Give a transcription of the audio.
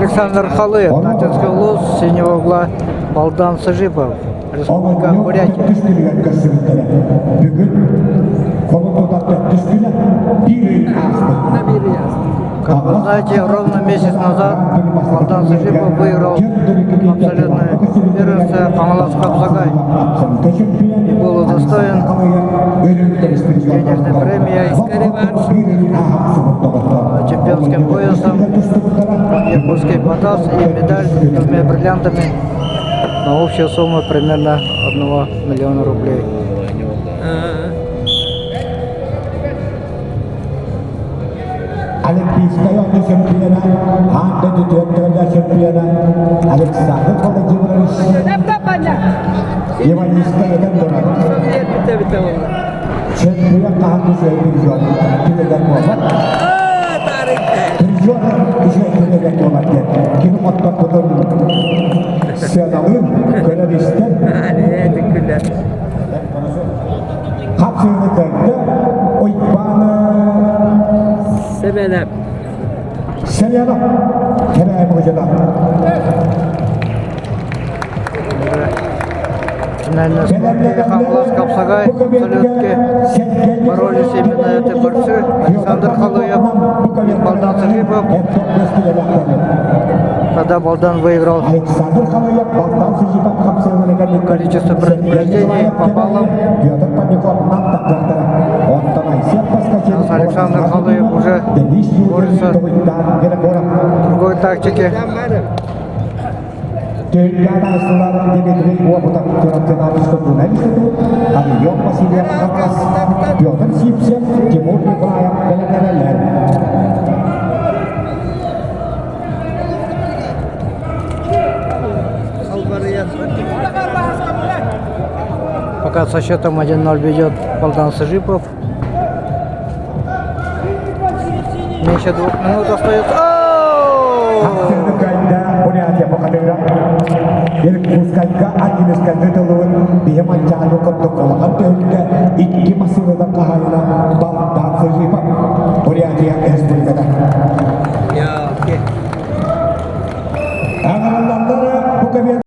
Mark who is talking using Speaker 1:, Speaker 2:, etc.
Speaker 1: Александр Халыев, Нартинский улуус, синего угла Балдан Сажипов, Республика Бурятия.
Speaker 2: Бүгүн
Speaker 1: Как вы знаете, ровно месяц назад Балдан Сажипов выиграл абсолютное первенство Хаҥалас Хапсагай и был удостоен денежной премией, чемпионским поясом, якутский батас и медаль с двумя бриллиантами на общую сумму примерно 1 миллиона рублей.
Speaker 2: Олимпийскай оонньуу чемпиона, аан дойду түөрт чемпиона Александр Владимирович Иванистка этэн турар. Чемпион хаһан үчүгэй призер түмүгэр буолар. Призер үчүгэй түмүгэр буолар диэн кини хотторбутун сыаналыыр, көрөр-истэр. Хапсыыны көрдө, Уйбааны
Speaker 3: Сэмэнэп.
Speaker 2: Сэмэнэп Кэбээйи мужуна.
Speaker 1: Финальная схватка Хаҥалас Хапсагай абсолютки боролись именно эти борцы Александр Халуев и Балдан Сажипов. Тогда Балдан выиграл
Speaker 2: Александр Халуев Балдан Сажипов хапсыыларыгар
Speaker 1: количество предупреждений по баллам.
Speaker 2: Петр Панюков
Speaker 1: Сейчас Александр Халуев уже борется в другой тактике.
Speaker 2: Түһүлгэ Дмитрий Уопутов Чурапчынааҕы журналист Авион Васильев Хаҥалас, Петр Сивцев, Тимур Николаев бэлэмнэнэллэр.
Speaker 1: Пока со счетом 1-0 ведет Балдан Сажипов. Меньше 2 минут остается.
Speaker 2: Ахсыны кайда Бурятия бухатыра. Иркутскайга Ангельскайга тылыбын биһи манчааны курдук улахан түһүлгэ икки массыынадан хаһаайын.